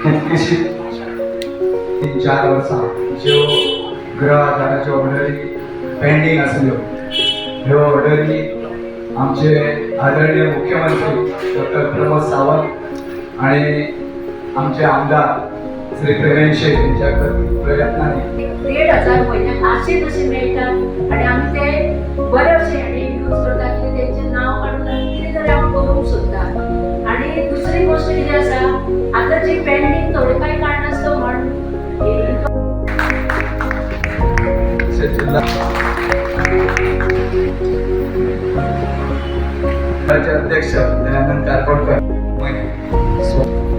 कितकीशी 3-4 वर्सां ज्यो गृह आधाराच्यो ऑर्डरी पेंडींग आसल्यो ह्यो ऑर्डरी आमचे आदरणीय मुख्यमंत्री डॉक्टर प्रमोद सावंत आणि आमचे आमदार श्री प्रेमेन शेठ यांच्या प्रयत्नांनी 1,500 म्हयन्याक आशे तशे मेळटात आनी आमी ते बरे अशे हाणी यूज करतात की तेंचें नांव काडून आमी कितें तरी आमी करूंक सोदता. आनी दुसरी गोश्ट कितें आसा, आतां जी पेंडींग थोडे कांय कारणास्तव म्हण जिल्हा अध्यक्ष दयानंद कारकोटकर,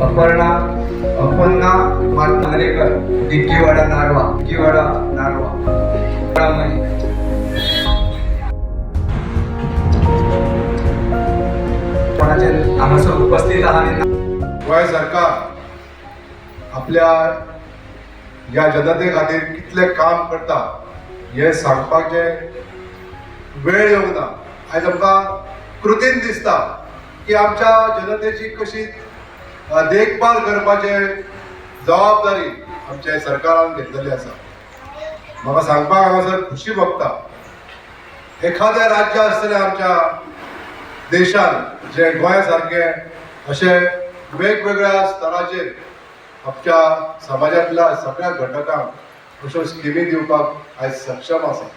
अपर्णा अपन्ना मांजरेकर, डिग्गीवाडा नारवा, डिग्गीवाडा नारवा. कोणाचे हांगासर उपस्थित आहा आनी गोंय सरकार आपल्या ह्या जनते खातीर कितलें काम करता हें सांगपाचें वेळ येवंक ना. आयज आमकां कृतीन दिसता की आमच्या जनतेची कशी देखभाल करपाचे जबाबदारी आमच्या सरकारान घेतलेली आसा. म्हाका सांगपाक हांगासर खुशी भोगता, एखादें राज्य आसतलें आमच्या देशान जे गोंय सारकें अशें वेगवेगळ्या स्तराचेर आमच्या समाजांतल्या सगळ्या घटकांक अश्यो स्किमी दिवपाक आयज सक्षम आसा.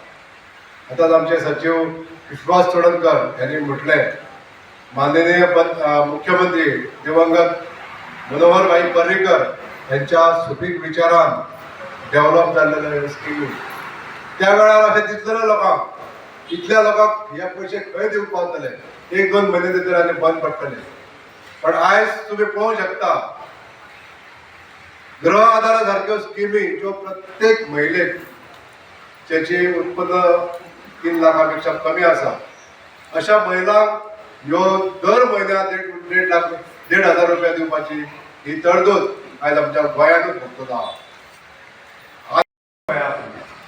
आतांच आमचे सचीव विश्वास चोडणकर यांनी म्हटलें, माननीय मुख्यमंत्री दिवंगत मनोहरभाई पर्रीकर यांच्या सुपीक विचारान डेव्हलप जाल्लेले स्किमी. त्या वेळार अशें दिसलें लोकांक, इतल्या लोकांक हे पयशे खंय दिवंक पावतले, 1-2 म्हयने भितर आनी बंद पडटले. पण आयज तुमी पळोवंक शकता, गृह आधारा सारक्यो स्किमी ज्यो प्रत्येक महिलेक ज्याची उत्पन्न 3 लाखां पेक्षा कमी आसा अशा महिलांक ह्यो दर म्हयन्याक देड लाख 1,500 रुपया दिवपाची ही तरतूद आयज आमच्या गोंयांतूच भोगता आहा.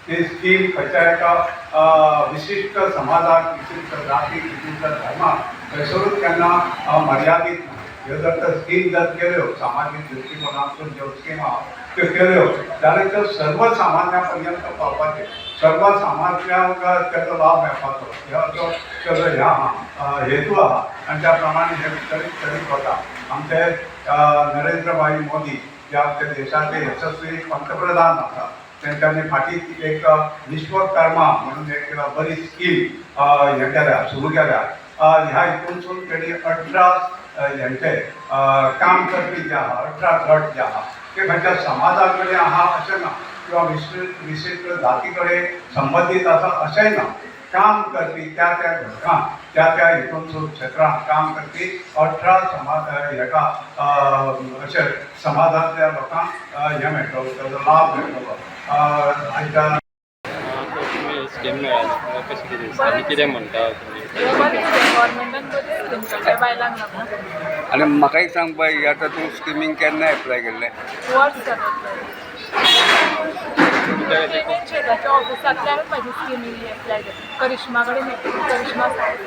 ती स्कीम खंयच्या एका विशिश्ट समाजाक, विशिश्ट जातीक, विशिश्ट धर्माक थंयसरूच केन्ना मर्यादीत ना. ह्यो जर तर स्कीम जर केल्यो, सामाजीक दृश्टिकोनांतून ज्यो स्कीम आहा त्यो केल्यो जाल्यार त्यो सर्वसामान्या पर्यंत पावपाचे, सर्वसामान्यांक तेचो लाभ मेळपाचो ह्यो जो तेजो ह्या आहा हेतू आहा आनी त्या प्रमाणे हे वितरीत करीत वता. आमचे नरेंद्रभाई मोदी जे आमच्या देशाचे यशस्वी पंतप्रधान आसा, तेंच्यांनी फाटीं एक विश्वकर्मा म्हणून एक बरी स्कीम हें केल्या, सुरू केल्या. ह्या हितूनसून तेणी 18 हेंचे काम करपी जे आहा, 18 गट जे आहा ते खंयच्या समाजा कडेन आहा अशें ना किंवा विशिश्ट जाती कडेन संबंदीत आसा अशेंय ना. काम करपी त्या त्या घटकांक, त्या त्या हितूनसून क्षेत्रांत काम करपी 18 समाज हेका अशें समाजांतल्या लोकांक हें मेळटलो, तेजो लाभ मेळटलो. आयच्या तुमी स्कीम मेळ्ळी तुमकां कशें कितें दिसता आनी कितें म्हणटा तुमी? बरें, गव्हर्मेंटान बरी स्कीम काडल्या बायलांक लागून. आनी म्हाका एक सांग बाय, आतां तूं स्किमींग केन्ना एप्लाय केल्लें? वर्स जालें. तुमच्या खातीर पेमेंट शेताच्या ऑफिसांतल्यानूच म्हाजी स्कीम एप्लाय केली, करिश्मा कडेन, करिश्मा सावंत.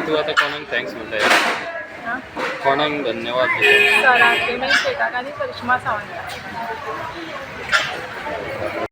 तूं आतां कोणाक thanks म्हणटा? आं? कोणाक धन्यवाद दिता? सराक, पेमेंट शेताक आनी करिश्मा सावंताक.